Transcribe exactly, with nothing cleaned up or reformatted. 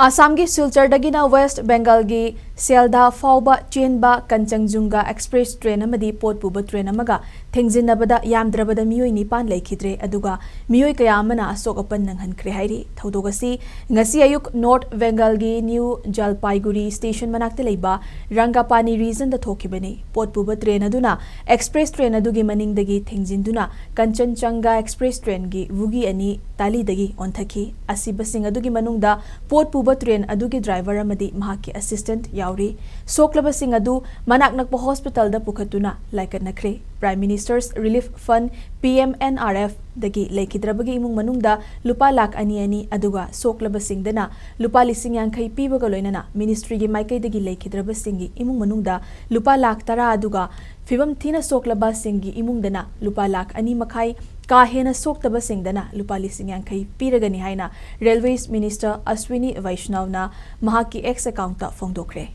ꯑꯁꯥꯝꯒꯤ ꯁꯤꯜꯆꯔꯗꯒꯤꯅ ꯋꯦꯁ꯭ꯠ ꯕꯦꯡꯒꯜꯒꯤ ꯁꯤꯌꯥꯜꯗꯥ ꯐꯥꯎꯕ ꯆꯦꯟꯕ ꯀꯟꯆꯟꯖꯨꯡꯒ ꯑꯦꯛꯁꯄ꯭ꯔꯦꯁ ꯇ꯭ꯔꯦꯟ ꯑꯃꯗꯤ ꯄꯣꯠ ꯄꯨꯕ ꯇ꯭ꯔꯦꯟ ꯑꯃꯒ ꯊꯦꯡꯖꯤꯟꯅꯕꯗ ꯌꯥꯝꯗ꯭ꯔꯕꯗ ꯃꯤꯑꯣꯏ ꯅꯤꯄꯥꯟ ꯂꯩꯈꯤꯗ꯭ꯔꯦ, ꯑꯗꯨꯒ ꯃꯤꯑꯣꯏ ꯀꯌꯥ ꯑꯃꯅ ꯑꯁꯣꯛ ꯑꯄꯟ ꯅꯪꯍꯟꯈ꯭ꯔꯦ ꯍꯥꯏꯔꯤ꯫ ꯊꯧꯗꯣꯛ ꯑꯁꯤ ꯉꯁꯤ ꯑꯌꯨꯛ ꯅꯣꯔꯠ ꯕꯦꯡꯒꯜꯒꯤ ꯅ꯭ꯌꯨ ꯖꯜꯄꯥꯏꯒꯨꯔꯤ ꯁ꯭ꯇꯦꯁꯟ ꯃꯅꯥꯛꯇ ꯂꯩꯕ ꯔꯪꯒꯥꯄꯥꯅꯤ ꯔꯤꯖꯟꯗ ꯊꯣꯛꯈꯤꯕꯅꯤ꯫ ꯄꯣꯠ ꯄꯨꯕ ꯇ꯭ꯔꯦꯟ ꯑꯗꯨꯅ ꯑꯦꯛꯁꯄ꯭ꯔꯦꯁ ꯇ꯭ꯔꯦꯟ ꯑꯗꯨꯒꯤ ꯃꯅꯤꯡꯗꯒꯤ ꯊꯦꯡꯖꯤꯟꯗꯨꯅ ꯀꯟꯆꯟꯆꯪꯒ ꯑꯦꯛꯁꯄ꯭ꯔꯦꯁ ꯇ꯭ꯔꯦꯟꯒꯤ ꯕꯨꯒꯤ ꯑꯅꯤ ꯇꯥꯂꯤꯗꯒꯤ ꯑꯣꯟꯊꯈꯤ꯫ ꯑꯁꯤꯕꯁꯤꯡ ꯑꯗꯨꯒꯤ ꯃꯅꯨꯡꯗ ꯄꯣꯠ ꯄꯨꯕ ꯇ꯭ꯔꯦꯟ ꯑꯗꯨꯒꯤ ꯗ꯭ꯔꯥꯏꯚꯔ ꯑꯃꯗꯤ ꯃꯍꯥꯛꯀꯤ ꯑꯦꯁꯤꯁꯇꯦꯟꯠ ꯌꯥꯎꯔꯤ꯫ ꯁꯣꯛꯂꯕꯁꯤꯡ ꯑꯗꯨ ꯃꯅꯥꯛ ꯅꯛꯄ ꯍꯣꯁꯄꯤꯇꯥꯜꯗ ꯄꯨꯈꯠꯇꯨꯅ ꯂꯥꯏꯀꯠꯅꯈ꯭ꯔꯦ꯫ Prime Minister's Relief Fund, P M N R F, ꯗꯒꯤ ꯂꯩꯈꯤꯗ꯭ꯔꯕꯒꯤ ꯏꯃꯨꯡ ꯃꯅꯨꯡꯗ ꯂꯨꯄꯥ ꯂꯥꯈ ꯑꯅꯤ ꯑꯅꯤ, ꯑꯗꯨꯒ ꯁꯣꯛꯂꯕꯁꯤꯡꯗꯅ ꯂꯨꯄꯥ ꯂꯤꯁꯤꯡ ꯌꯥꯡꯈꯩ ꯄꯤꯕꯒ ꯂꯣꯏꯅꯅ ꯃꯤꯅꯤꯁꯇ꯭ꯔꯤꯒꯤ ꯃꯥꯏꯀꯩꯗꯒꯤ ꯂꯩꯈꯤꯗ꯭ꯔꯕꯁꯤꯡꯒꯤ ꯏꯃꯨꯡ ꯃꯅꯨꯡꯗ ꯂꯨꯄꯥ ꯂꯥꯈ ꯇꯔꯥ, ꯑꯗꯨꯒ ꯐꯤꯕꯝ ꯊꯤꯅ ꯁꯣꯛꯂꯕꯁꯤꯡꯒꯤ ꯏꯃꯨꯡꯗꯅ ꯂꯨꯄꯥ ꯂꯥꯈ ꯑꯅꯤ ꯃꯈꯥꯏ, ꯀꯥ ꯍꯦꯟꯅ ꯁꯣꯛꯇꯕꯁꯤꯡꯗꯅ ꯂꯨꯄꯥ ꯂꯤꯁꯤꯡ ꯌꯥꯡꯈꯩ ꯄꯤꯔꯒꯅꯤ ꯍꯥꯏꯅ ꯔꯦꯜꯋꯦꯁ ꯃꯤꯅꯤꯁꯇꯔ ꯑꯁ꯭ꯋꯤꯅꯤ ꯋꯩꯁꯅꯧꯅ ꯃꯍꯥꯛꯀꯤ ꯑꯦꯛꯁ ꯑꯦꯀꯥꯎꯟꯠꯇ ꯐꯣꯡꯗꯣꯛꯈ꯭ꯔꯦ꯫